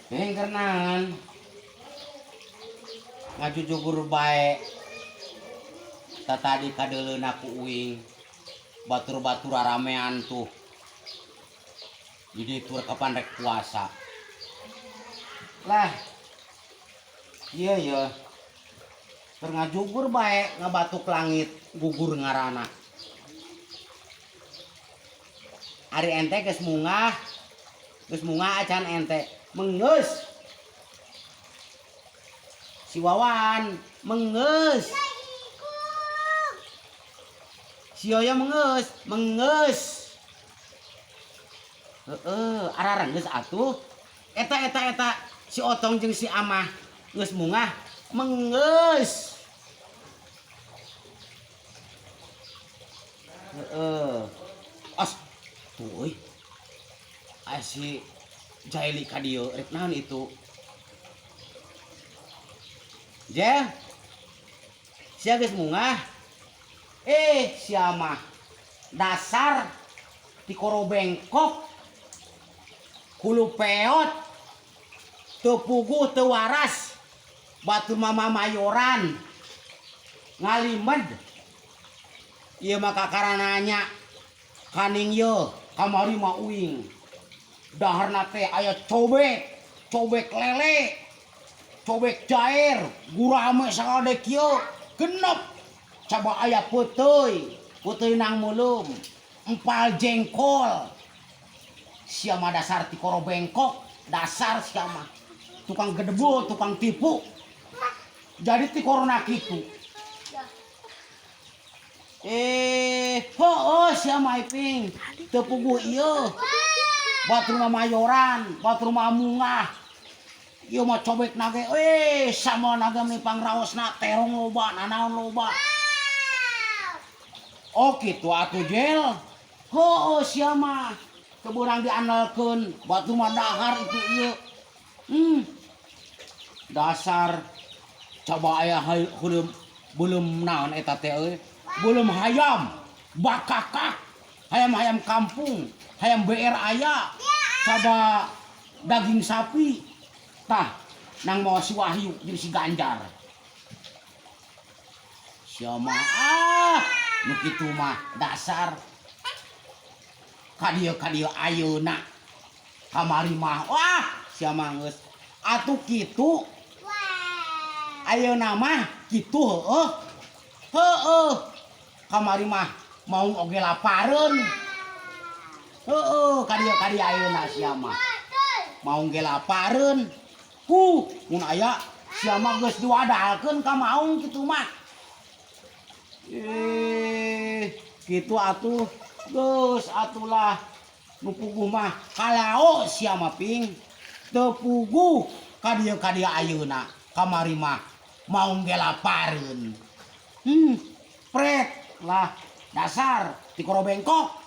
Heng naon ngajujugur bae tatadi kadeuleuna ku uing batur-batur ramean tuh jadi tur kapan rek puasa lah iya ya keur ngajugur bae ngabatuk langit gugur ngarana ari ente geus mungah acan ente mengeus si Wawan mengeus si Yoyo mengeus mengeus heeh ararenggeus atuh eta eta eta si Otong jeung si Amah geus mungah mengeus heeh as tuh euy aya si Jaili ka dieu rek naon itu Jel sia geus mungah sia mah dasar tikoro bengkok hulu peot teu puguh teu waras batu mama mayoran ngalimed ieu mah kakara nanya kaning ye kamari mah uing daharna teh aya cobek cobek lele cobek jair gurame sagade kieu genep coba aya peuteuy peuteuy nang meuleum empal jengkol sia mah dasar tikoro bengkok dasar sia mah tukang gedebul tukang tipu jadi tikorona kitu heueuh sia mah iping teu puguh ieu batur mah mayoran batur mah mungah ieu mah cobek nage sama naga meni pangraosna terong loba nanaon loba oh kitu atuh Jel heueuh sia mah teu beurang diandalkeun batur mah dahar itu ieu dasar coba aya heuleum belum naon eta teh euy belum hayam bakakak hayam-hayam kampung hayam BR aya coba daging sapi tah nang mawa si Wahyu jeung si Ganjar sia mah ah nu kitu mah dasar ka dieu ayeuna kamari mah wah sia mah geus atuh kitu ayeuna mah kitu heueuh heueuh kamari mah maung oge lapareun heueuh ka dieu ayeuna sia mah maung ge lapareun ku mun aya sia mah geus diwadalkeun ka maung kitu mah kitu atuh geus atulah nu puguh mah kalao sia mah ping teu puguh ka dieu ayeuna kamari mah maung ge lapareun pret lah dasar tikoro bengkok.